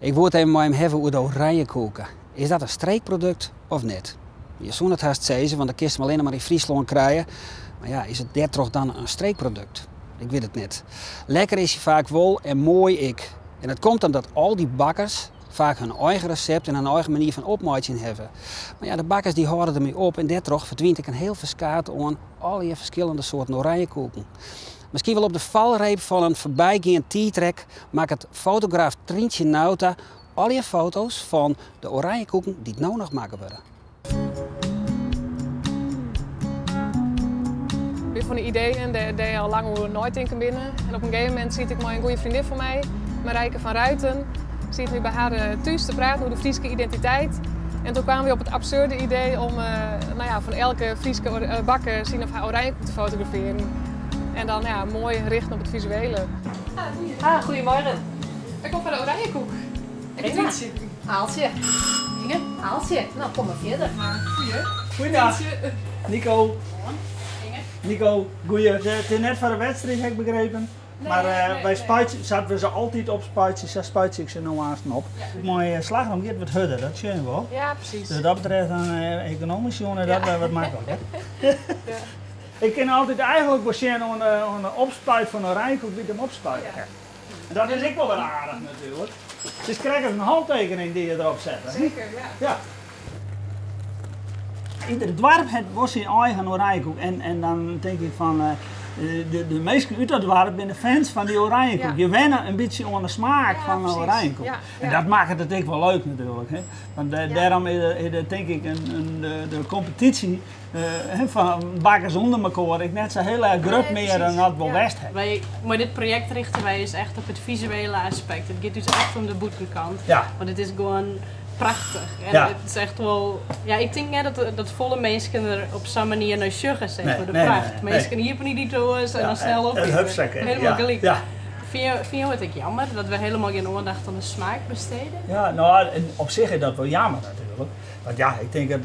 Ik woe it even mei him hawwe oer de oranjekoeke. Is dat in streekprodukt of net? Je soene it hast sizze, want dan kinst him allinne mar yn Fryslân krije. Mar ja, is it dêrtroch dan in streekprodukt? Ik wit it net. Lekker is hy faak wol en moai ek. En dat komt omdat al dy bakkers faak hun eigen resept en hun eigen manier fan opmeitsjen hawwe. Mar ja, de bakkers dy hâlde dermei op en dêrtroch ferdwynt ek in hiel ferskaat oan allegear ferskillende soarten oranjekoeken. Miskien wol op de falreep fan in foarbygeand tiidrek makket fotograaf Tryntsje Nauta allegear foto's fan de oranjekoeken dy't no noch makke wurde. Ien fan de ideeën dêr't je al lang oer neitinken binne. En op in gegeven momint siet ik mei in goede freondin fan my, Marijke van Ruiten, sieten we by har thús te praten oer de Fryske identiteit. En toen kwamen we op it absurde idee om nou ja, fan elke Fryske bakker syn of har oranjekoek te fotografearjen. En dan ja, moai richten op it fisuele. Ah, goedemorgen. Ik kom foar de oranjekoek. Ik Tryntsje. Aaltsje. Inge, Aaltsje. Nou, kom mar fierder. Goeie. Goeiedag. Nico. Inge. Nico, goeie. It is net foar de wedstriid, ha ik begrepen. Mar wy spuitsje, sa't we se altyd opspuitsje, sa spuitsje ik se no aansten op. Mei slagroom giet wat hurder, dat sjoch je wol. Ja, presys. Dus wat dat betreft, dan ekonomysk sjoen, is dat wer wat makliker. Ik kin altyd eigenlik wol sjen oan de opspuit fan de oranjekoek wie't him opspuite hat. En dat is ek wol wer aardich natuerlik. It is krekt as in hantekening dy't je derop sette. Seker, ja. Ja. Ieder doarp hat wol syn eigen oranjekoek en dan tink ik fan de minsken út dat doarp binne fans fan dy oranjekoek. Je wenne in bytsje oan de smaak fan de oranjekoek. En dat makket it ek wol leuk natuerlik. Hè? Want dêrom is it tink ik de kompetysje fan bakkers ûnder mekoar ek net sa hiel erch grut mear dan dat wol west hat. Wy, mei dit projekt richte wy ús echt op it fisuele aspekt. It giet ús echt om de bûtenkant. Want it is gewoan prachtich. En it is echt wol, ja, ik tink net dat folle minsken der op sa'n manier nei sjogge, sis mar, de pracht. Minsken iepenje dy doas en dan snel op. Helemaal gelyk. Fine jo it ek jammer dat we helemaal gjin oandacht oan de smaak bestede? Ja, no, op sich is dat wol jammer natuerlik. Want ja, ik tink dat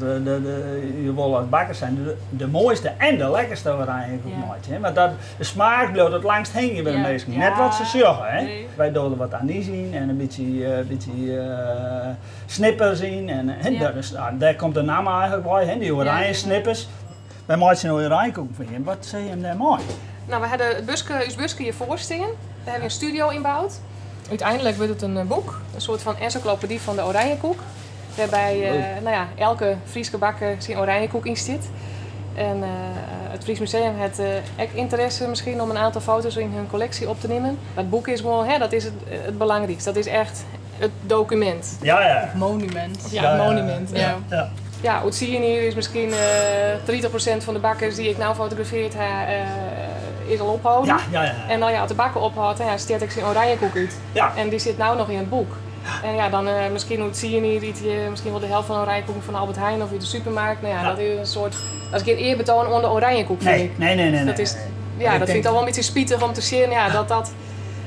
je wolle as bakker zijn de moaiste en de lekkerste oranjekoek meitsje. Want dat, de smaak bliuwt it langst hingjen by de minsken. Net wat se sjogge. Hè. Wy dogge der wat anys yn en in bytsje, bytsje snippers yn. En dat is, dêr komt de namme eigenlik wei, hè, dy oranje snippers. Wy meitsje no oranjekoeken foar jim. Wat sille jim dêrmei? No, we hawwe it buske, ús buske hjirfoar stean. Dêr hawwe we in studio ynboud. Uteinlik wurdt it in boek, in soart fan ensyklopedy fan de oranjekoek. Wêrby no ja, elke Fryske bakker syn oranjekoek yn stiet. En it Fries Museum hat ek ynteresse miskien om in oantal foto's yn hun kolleksje op te nimmen. Dat boek is gewoan, hè, dat is it belangrykst. Dat is echt it dokumint. Ja, ja. It monumint. Ja, it monumint. Ja. Ja, oer tsien jier is miskien 30% fan de bakkers dy't ik no fotografearre ha, is al opholden. Ja, ja, ja. En no ja, as de bakker ophâldt, dan ja, stjert ek syn oranjekoek út. Ja. En dy sit no noch yn it boek. En ja, dan miskien oer tsien jier yt je miskien wol de helte fan de oranjekoeken fan Albert Heijn of út de supermarkt. No ja, dat is in soart, dat is gjin earbetoan oan de oranjekoek, fyn ik. Nee, nee, nee. Dat is, ja, dat fyn ik dan wol in bytsje spitich om te sjen, ja, dat dat.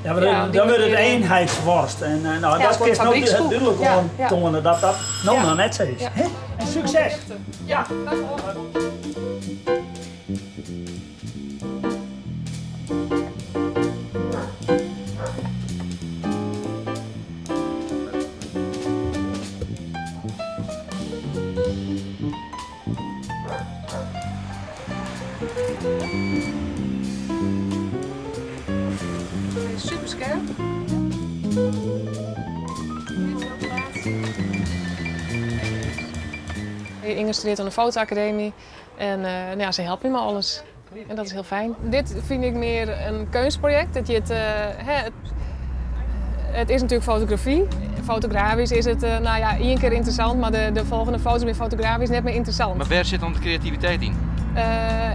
Ja, mar dan wurdt it eenheidsworst. En no, dat kinst no dúdlik oantoane dat dat no noch net sa is. Hè? En sukses! Ja. Super skerp. Inge studearret oan de foto-akademy en no ja, se helpt my mei alles. En dat is hiel fijn. Dit fyn ik mear in keunstprojekt. It hjit, hè, it is natuerlik fotografy. Fotografysk is it, no ja, ien kear ynteressant, mar de folgjende foto's binne fotografysk net mear ynteressant. Mar wêr sit dan de kreativiteit yn?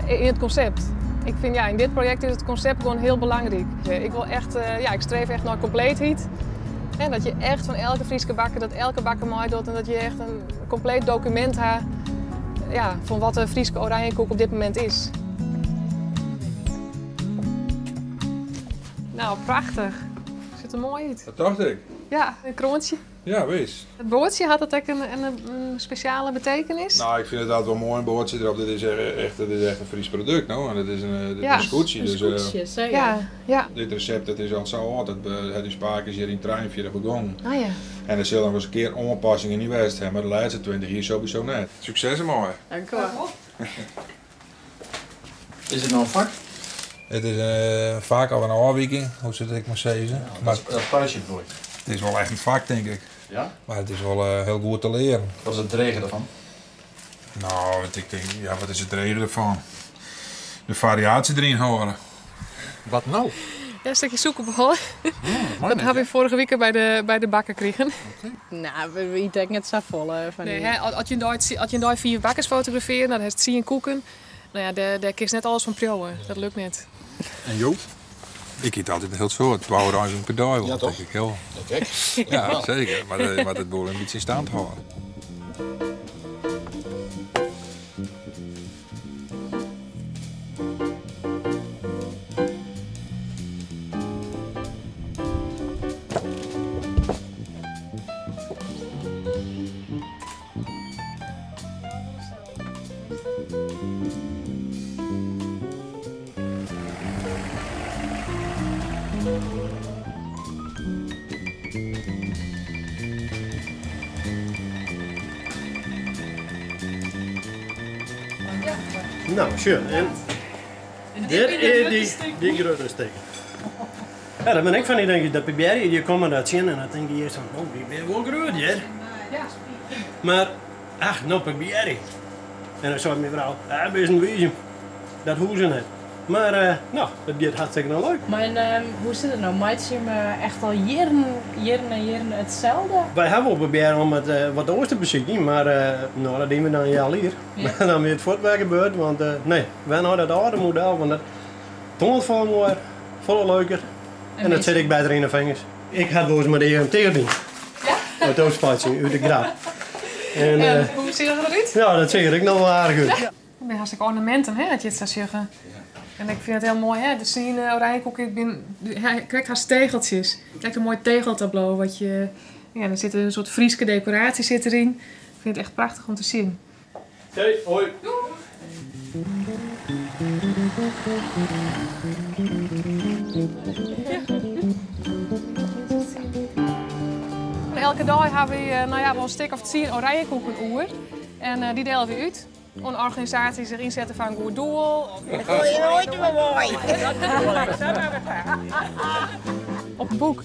Yn it konsept. Ik fyn, ja, yn dit projekt is it konsept gewoan hiel belangryk. Ik wol echt, ja, ik streef echt nei kompleetheid. En dat je echt fan elke Fryske bakker, dat elke bakker meidocht en dat je echt in kompleet dokumint ha, ja, fan wat de Fryske oranjekoek op dit momint is. Nou, prachtich. Sjocht der moai út. Dat tocht ik. Ja, in kroantsje. Ja, wis. It boatsje, hat dat ek in spesjale betekenis? Nou, ik fyn it altyd wol moai, in boatsje derop. Dit is echt, dit is echt in Frysk produkt, no. En dit is in, dit is in skûtsje. In Dus, skûtsje, seker. Dit resept, dat is al sa âld, dat hat ús pake hjir yn 43 begongen. Oh ja. En der sille noch ris in kear oanpassingen yn west ha, mar de lêste 20 jier sowieso net. Sukses dermei. Dank u wel. Is it no in fak? It is in fak of in ôfwiking, hoe se it ek mar sizze. Ja, dat puistje bedoel ik. It is wol echt in fak, tink ik. Ja? Mar it is wol hiel goed te learen. Wat is it drege derfan? Nou, wat ik tink, ja, wat is it drege derfan? De fariaasje deryn hâlde. Wat no? Ja, in stikje sûkerbôle. Dat Dat ha we foarige wike by de bakker krigen. Nou, we ite ek net safolle fan dy. Nee, hè, as je in dei, as je in dei 5 bakkers fotografearje, dan hast 10 koeken. Nou ja, dêr kinst net alles fan priuwe. Dat lukt net. En jo? Ik yt altyd in hiel soad. 2 oranjekoeken per dei wol, Ja, toch? tink ik. Ja. Ik ek. Ja, seker. Mar je moatte it wol in bytsje in stand hâlde. Nou, sjoch, en dit is dy grutte stikken. Ja, dat bin ik fan dy, denk ik, dat probearje, je komme dat tsjin en dan tink je earst fan, oh, dy binne wol grut hjir. Mar, ach, no probearje. En dan sei myn frou, ah, bist in wize, dat hoecht net. Mar, no, it giet hartstikke noch leuk. Mar hoe sit it no? Meitsje jim echt al jierren, jierren en jierren itselde? Wy hawwe wol probearre om it wat oars te besykjen, mar no, dat diene we dan in healjier. Mar dan wie it fuort wer gebeurd, want nee, wer nei dat âlde model, want dat toant folle moaier, folle leuker en dat sit ek better yn de fingers. Ik ha wolris mei de earm ticht dien. Ja? It opspuitsjen út de grap. En, En hoe seach dat derút? Ja, dat seach der ek noch wol aardich út. Ja. Dat binne hartstikke ornaminten, hè, as je it sa sjogge. En ik fyn it hiel moai, hè, de sine oranjekoek, ik bin, hè, krekt hast tegeltsjes. It lijkt in moai tegeltableau, wat je, ja, der sit in soart Fryske dekoraasje sit deryn. Ik fyn it echt prachtich om te sjen. Oké, hoi. Doei. Elke dei hawwe wy, nou ja, wol in stik of 10 oranjekoeken oer. En dy dele we út oan organisaasjes dy't sich ynsette foar in goed doel. Dat kom je noait mear wei. Op in boek.